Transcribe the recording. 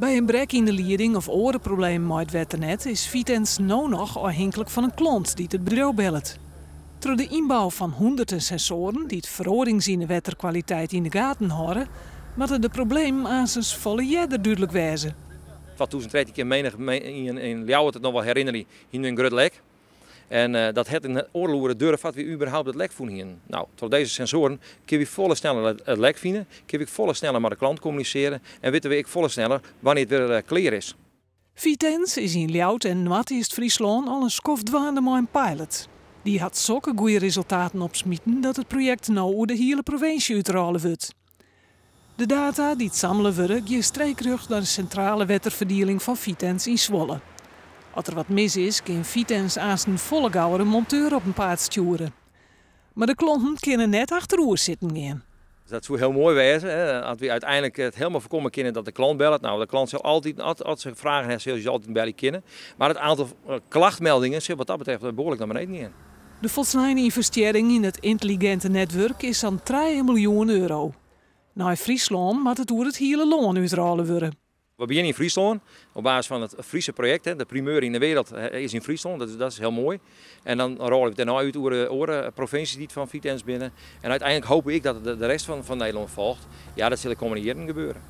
By in brek yn de lieding of oare problemen mei it wetternet is Vitens no noch ôfhinklik fan in klant dy't it bedriuw bellet. Troch de ynbou fan hûnderten sensoaren dy't feroarings yn de wetterkwaliteit yn de gaten hâlde, moatte de problemen aansens folle earder dúdlik wêze. 2013 kin menich yn Ljouwert it noch wol herinnerje, hiene we in grut lek. En dat hat in oardel oere duorre foar't wy überhaupt it lek fûn hiene. No, troch dizze sensoaren kinne wy folle sneller it lek fine, kinne wy folle sneller mei de klant kommunisearje en witte we ek folle sneller wannear't it wer klear is. Vitens is yn Ljouwert en Noardeast-Fryslân al in skoft dwaande mei in pilot. Dy hat sokke goede resultaten opsmiten dat it projekt no oer de hiele provinsje útrôle wurdt. De data dy't sammele wurde gean streekrjocht nei de sintrale wetterferdieling fan Vitens yn Zwolle. As der wat mis is, kin Vitens aansten folle gauer in monteur op 'en paad stjoere. Mar de klanten kinne net achteroer sitten gean. Dat soe hiel moai wêze, hè, as wy úteinlik it hielendal foarkomme kinne dat de klant bellet. No, de klant sil altyd, as se fragen ha, sil se altyd belje kinne. Mar it oantal klachtmeldingen sil wat dat betreft behoarlik nei beneden gean. De folsleine ynvestearring yn it yntelliginte netwurk is sa'n 3 miljoen euro. Nei Fryslân moat it oer it hiele lân útrôle wurde. We begjinne yn Fryslân op basis fan it Fryske projekt. De primeur yn de wereld is yn Fryslân, dat is hiel moai. En dan rôle we it dêrnei út oer de oare provinsjes dy't fan Vitens binne. En úteinlik hoopje ik dat de rest fan Nederlân folget. Ja, dat sil de kommende jierren gebeure.